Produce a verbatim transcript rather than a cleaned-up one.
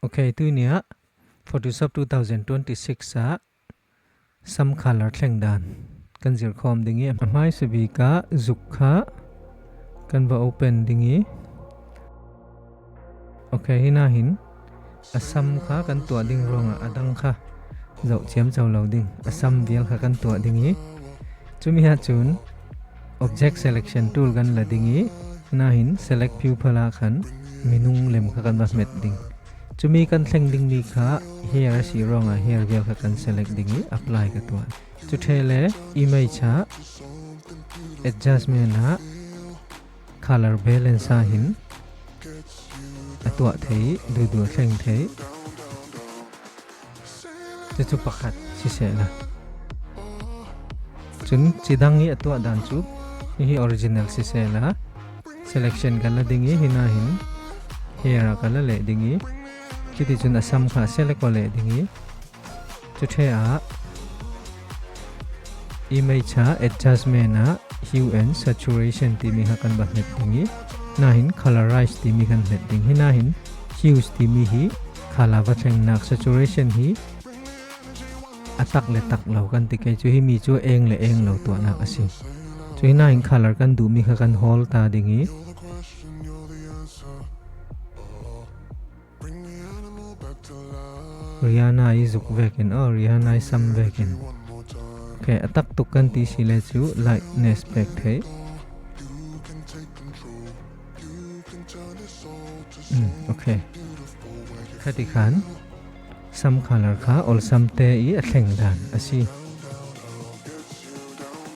Ok, tunia Photoshop two thousand twenty-six ah sam color thleng dan kan zir khawm ding hi. A hmaisa bik ah zuk kha kan va open ding hi. Ok, hina hin a sam kha kan tuah ding ruangah a dang kha zoh ciamco lo ding, a sam vial kha kan tuah ding hi. Cumi ah cun object selection tool kan la ding hi. Hina hin select pupil ah khan minung lem kha kan va hmet ding. Cumi kan thleng dingmi kha hair a si ruangah hair vial kha kan select ding hi, apply ka tuah. Cu ṭheh le image ah adjustment ah color balance ah hin a tuah thei, duhduh a thleng thei. Cucu pakhat sisehla, cun cidang i a tuah dan cu hihi original sisehla, selection kan la ding i, hina hin hair ah kan la leh ding i, cuticun a sam kha select aw leh ding i, cu ṭheh ah image ah adjustment ah hue and saturation timi kha kan va hmet ding i, hina hin colorize timi kan hmet ding. Hina hin hues timi hi color va thlengnak, saturation hi a tak le tak lo kan ti kei cu, himi cu eng le eng lo tuahnak a si. Cu hina hin color kan duhmi kha kan hawl ta ding i, Rihanna i zuk vekin, oh, Rihanna i sam vekin. Ok, a tak tuk kan ti si le cu lightness pek thei. Mm, ok. Khati khan sam color kha awlsam te i a thleng dan a si.